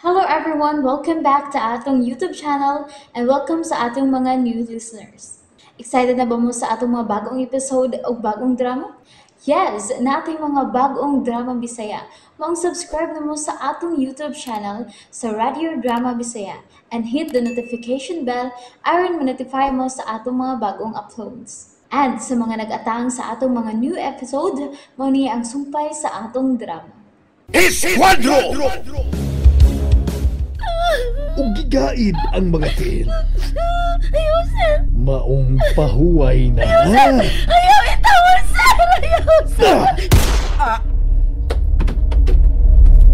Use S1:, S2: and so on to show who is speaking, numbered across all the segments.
S1: Hello everyone! Welcome back to atong YouTube channel and welcome sa atong mga new listeners. Excited na ba mo sa atong mga bagong episode o bagong drama? Yes! Nating mga bagong drama Bisaya. Maong subscribe na mo sa atong YouTube channel sa Radio Drama Bisaya and hit the notification bell aron ma-notify mo sa atong mga bagong uploads. And sa mga nag-atang sa atong mga new episode, mao ni ang sumpay sa atong drama.
S2: Esquadro! Ug gigaid ang mga tiil.
S3: Ayaw, sir!
S2: Maong pahuway na.
S3: Ayaw, sir! Ayaw, itawon, sir! Ayaw, sir!
S2: Ah!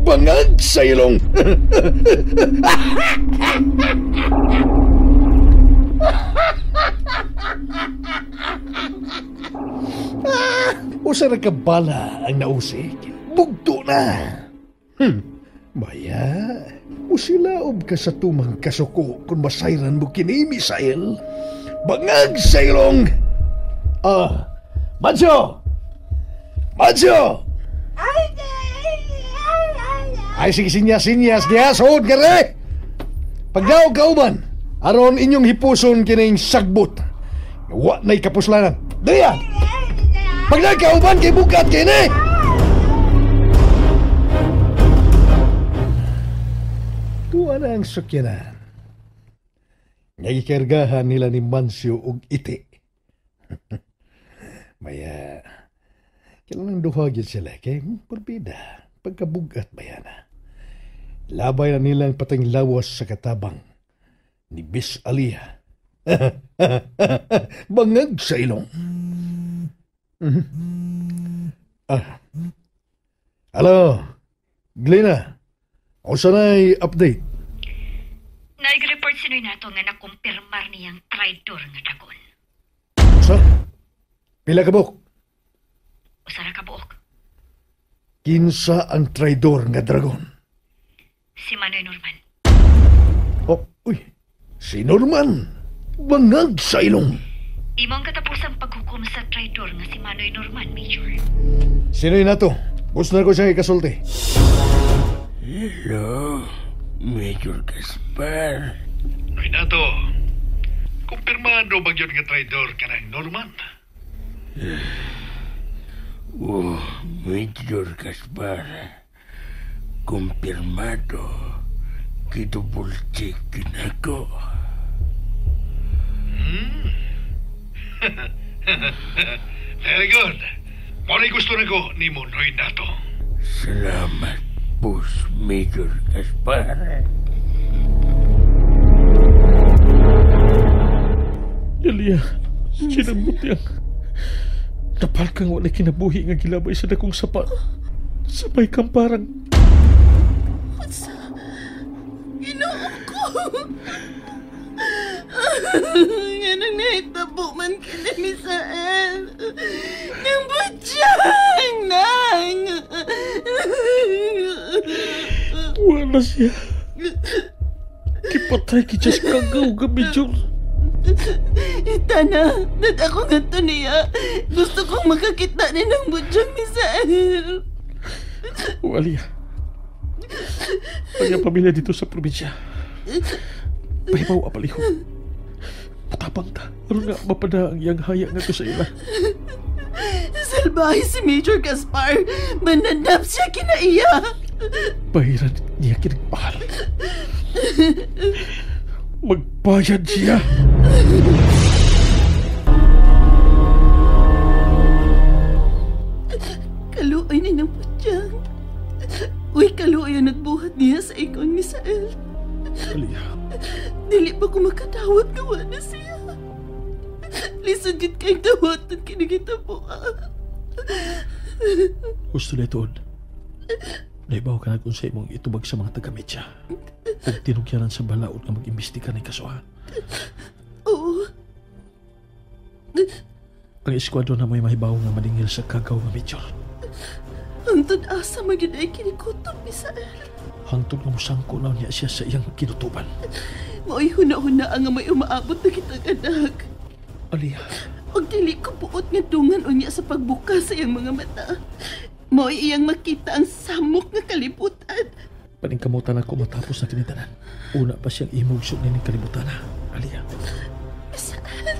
S2: Bangag sa ilong! Usa ra ka bala ang nausik. Bugto na! Maya, usilaob ka sa tumang kasuko kung masayran mo kini, Misael. Bangag sa ilong! Ah, Mancio! Mancio! Ay, sige, sinyas-sinyas niya. Suod ka rin! Pagdaog kauban, aron inyong hipuson kining sagbot. Wa na'y kapuslanan. Daya! Pagdaog kauban, kay bukat kini! Tuwa na ang sukyanan. Nagikargahan nila ni Mancio og iti. Maya, kailangan duha gyud sila kay porbida, pagkabugat bayana. Labay na nilang pating lawas sa katabang ni Miss Alia. Bangag sa ilong. Ah. Hello, Glena. O sana'y update?
S4: Nag-report si Noy nato nga nakumpirmar niyang traidor nga dragon.
S2: Sa? Pila ka buok?
S4: Usa ra ka buok.
S2: Kinsa ang traidor nga dragon?
S4: Si Manoy Norman.
S2: Oh, uy. Si Norman. Bangag sa ilong.
S4: Imong katapusang paghukom sa traidor nga si Manoy Norman, Major.
S2: Sino yun nato? Gusto na ko siyang ikasulti.
S5: Hello, Major Gaspar.
S2: Noy nato, kumpirmado ba yun nga traidor ka ng Norman?
S5: Oh, Major Gaspar, kumpirmado, kidouble check na ko.
S2: Very good. Muna gusto na ko ni mo, Noy nato.
S5: Salamat, Boss Major Gaspar.
S6: Delia, sinambot yang napal kang walay kinabuhi nga gilabay sa dakong sapa. Sabay kang parang...
S3: Unsa? Ginoo ko! Nga nang nahitabo man kini, Misael. Nang butyang nang!
S6: Wala siya. Kipatay ki Diyos kagaw gabi, Jor.
S3: Itana, nat ako nga to niya. Gusto kong makakita ni ng butyang Misael.
S6: Walia. Ang pamilya dito sa probinsya. Pahibaw apaliho. Matapang ta. Aron nga mapada ang iyang haya nga to sa ila.
S3: Salbahe si Major Gaspar. Mananap siya kinaiya.
S6: Bahiran niya kinagpahal. Magbayad siya.
S3: Kaluoy ni ng putyang. Uy, kaluoy ang nagbuhat niya sa ikon, Misael.
S6: Alia.
S3: Dili pa ko makadawat gawa na siya. Lisod gid kay dawatan kinigita po.
S6: Gusto na itoon. Naibaw ka na kung sa imong itubag sa mga taga-media. Ug tinugyanan sa balaod nga mag-imbestiga ng kasuhan.
S3: Oo.
S6: Ang eskwadro na may mahibaw nga madingil sa kagaw nga major.
S3: Hangtod asa magyud ay kinikutob, Misael.
S6: Hangtod nga musangko na niya siya sa iyang kinutuban.
S3: Mao'y huna-huna ang may umaabot na kitang anak.
S6: Alia.
S3: Og dili ko buot nga dungan unya sa pagbuka sa iyang mga mata. Mao'y iyang makita ang samok nga kalibutan.
S6: Paningkamutan ako matapos na kinitanan. Una pa siyang imugso nining kalibutan. Aliyah.
S3: Saan?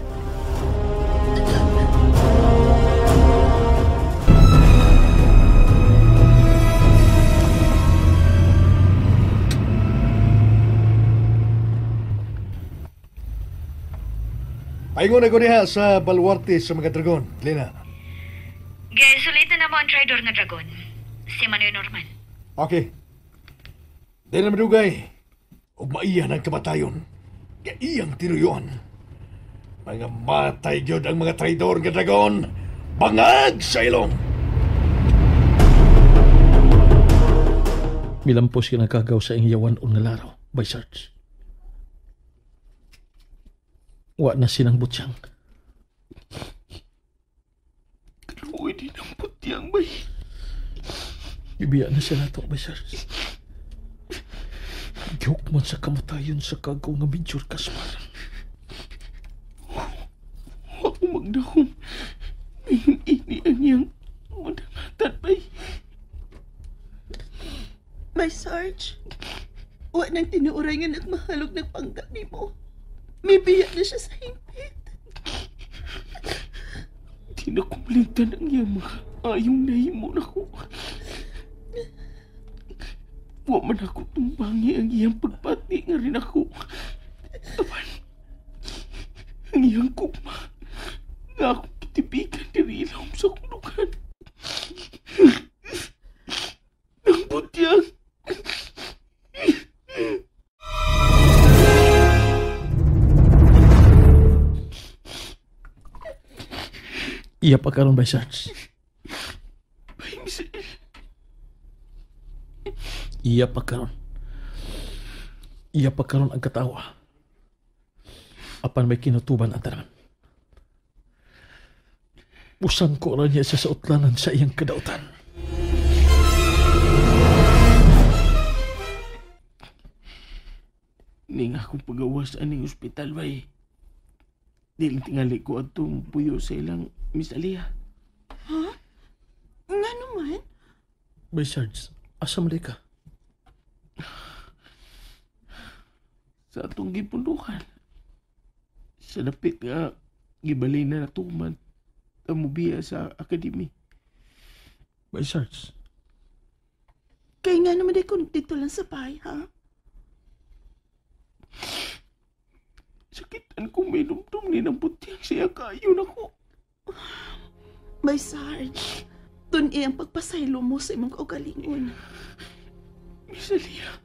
S2: Paingon ako niya sa baluarte sa mga dragon, Lena.
S4: Gi-isolate na namo ang traidor nga dragon, si Manoy Norman.
S2: Okay. Di na madugay, ug maiyan ang kamatayon, nga iyang tinuyon. Mga matay gyud ang mga traidor nga dragon, bangag sa ilong!
S6: Milampos kinagkagaw sa iyang yawan o nalaraw, by Sarge. Wa na sinang butyang.
S5: Kaluoy din ang butyang, bay.
S6: Ibiya na siya nato, bay, Sarge. Gihukman sa kamatayon sa kagaw nga Major Gaspar.
S5: Wa ko magdahom. Ngayon ini ang iyang madangatan, bay.
S3: Bay, Sarge. Wa nang tinuoray nga nagmahalog nagpangga nimo. May biya na siya sa hingpit.
S5: Di na kumalintan ang iyang mga ayong nahimo na ko. Wa man ako tumbangi ang iyang pagpati nga rin ako. Apan, ang iyang kugma nga akong kitibigan diri ilawom sa akong lugar. Nang butyang.
S6: Iya pa karon bay, Sarge. Iya pa karon. Iya pa karon ang katawa. Apan may kinutuban ang tanan. Usang ko ra niya siya sa utlanan sa iyang kadautan.
S5: Ning akong pagawas aning ospital bay. Dili tingali ko atong puyo sa ilang Miss Aliyah.
S3: Ha? Nga naman?
S6: Bay Sarge, asa mali ka?
S5: Sa atong gipundukan. Sa dapit nga gibalay na natuman ang mubiya sa akademi.
S6: Bay Sarge.
S3: Kaya nga naman ay kung dito lang sa bahay, ha?
S5: Sakitan ko may dumdum ni ng butiyang siya kayo na ko.
S3: Bay Sarge, dun ang pagpasaylo mo sa imong kaugalingon.
S5: Miss Aliyah.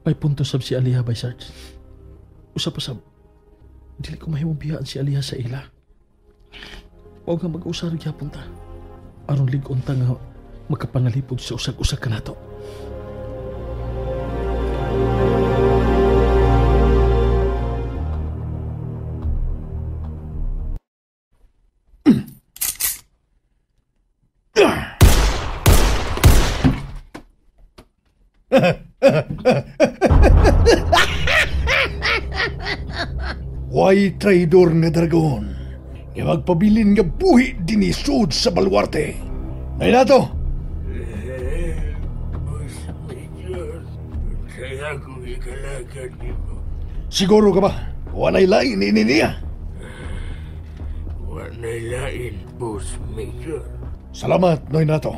S6: May punto sab si Aliyah, Bay Sarge. Usa pa sab, dili ko mahimong biyaan si Aliyah sa ila. Huwag nga mag-usar gyapon ta. Aron lig-on ta nga makapanalipod sa usag-usag kanato.
S2: Way traidor nga dragon nga magpabilin nga buhi dinisud sa baluarte. Nay nato.
S5: Boss Major, saya kong ikalagad nimo.
S2: Siguro ka ba? Walay lain ini niya.
S5: Walay lain, Boss Major.
S2: Salamat, Noy Nato.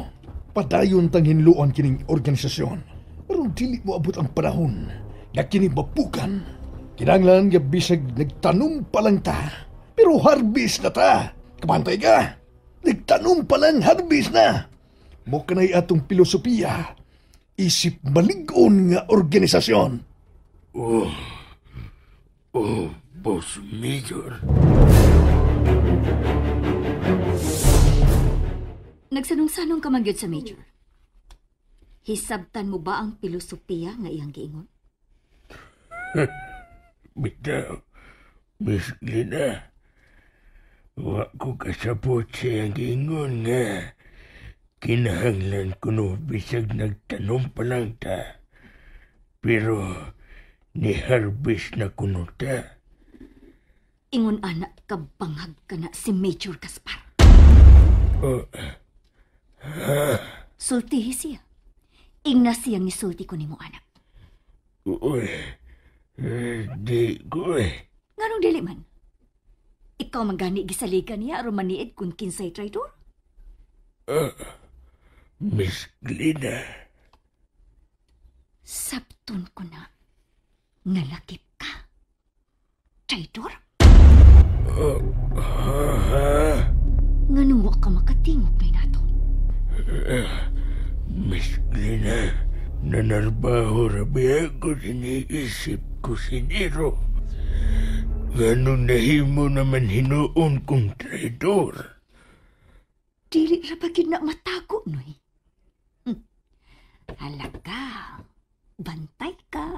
S2: Padayon tang hinluan kining organisasyon. Pero dili mo abot ang panahon nga kini mapukan. Kinanglan nga bisag nagtanom pa lang ta, pero harvest na ta. Kabantay ka. Nagtanom pa lang, harvest na. Mo kanay atong filosofiya. Isip malig-on nga organisasyon.
S5: Oh, oh, Boss Major.
S4: Nagsanong-sanong ka man gyud sa Major. Hisabtan mo ba ang filosofiya nga iyang giingon?
S5: Bitaw, Miss Lina, wa ko kasabot sa iyang giingon nga kinahanglan kuno bisag nagtanom pa lang ta. Pero ni-harvest na kuno ta.
S4: Ingon anak kabangag ka na si Major Gaspar.
S5: Oh,
S4: Sultihi siya. Ingna siyang nisulti ko nimo anak.
S5: Uy, di ko eh.
S4: Nganong dili man? Ikaw man gani gisaligan niya aron maniid kung kinsay traitor?
S5: Miss Glina.
S4: Sabton ko na. Nalakip ka. Traitor? Nganong wa ka makatingog na nato?
S5: Miss Glina, nanarbaho rabi ako siniisip ko si Nero. Ganun nahimo naman hinuon kong traidor.
S4: Dili ra ba gid na matago, Noy? Halaga, bantay ka.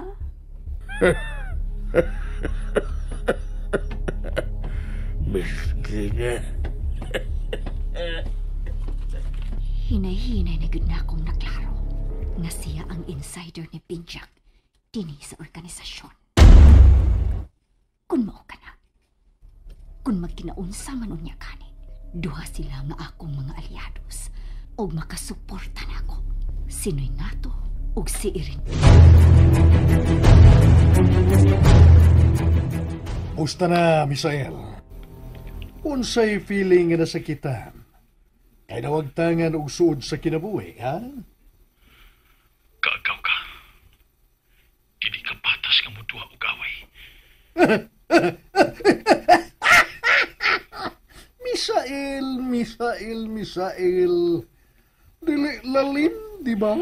S5: Miss Glina.
S4: Hinay-hinay na gud na akong naklaro nga siya ang insider ni Pinjak dinhi sa organisasyon. Kung mao ka na, kung magkinaunsa man unya kani, duha sila nga akong mga aliados og makasuporta nako. Sinoy nato og si Irin.
S2: Musta na, Misael? Unsay feeling nga nasakitan? Kay nawagtangan og suod sa kinabuhi, ha?
S6: Kaagaw ka. Dili ka patas nga muduha og away.
S2: Misael, Misael, Misael. Dili lalim, di ba?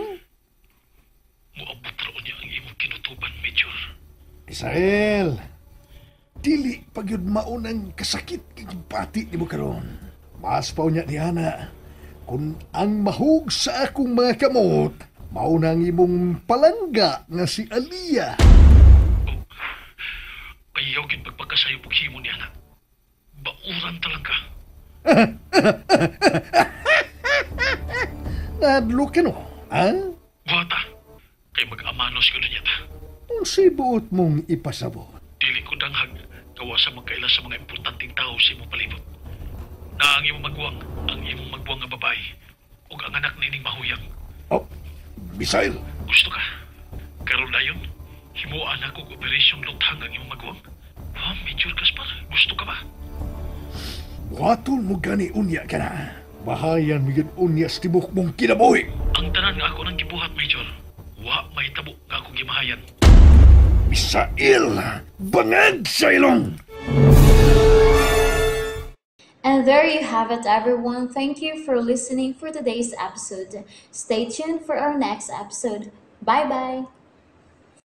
S6: Muabot ra unya ang imong kinutuban, Major.
S2: Misael, dili pagyud maunang kasakit kay pati nimo karon. Mas pa unya ni ana, kung ang mahug sa akong mga kamot, mauna ang imong palangga nga si Aliyah.
S6: Oh, ayaw gid pagpagkasayop og himo ni ana. Bauran talaga.
S2: Nadlo ka no, ha?
S6: Buhata, kay mag-amanos ko niya ta.
S2: Unsay buot mong ipasabot?
S6: Dili ko danghag gawa sa magkaila sa mga importanteng tao sa imong palibot. Na ang imong magwang, ang imong magwang nga babae, ug ang anak nining mahuyang.
S2: Oh, Misael,
S6: Gusto ka? Karon dayon, himuan ako og operasyon luthang ang imong magwang. Ha, Major Gaspar, gusto ka ba?
S2: Buhaton mo gani unya ka na. Bahayan mo yun unya sa tibok mong kinabuhi.
S6: Ang tanan nga ako nang gibuhat, Major. Wa may tabo nga akong gimahayan.
S2: Misael, bangag sa ilong!
S1: And there you have it, everyone. Thank you for listening for today's episode. Stay tuned for our next episode. Bye-bye.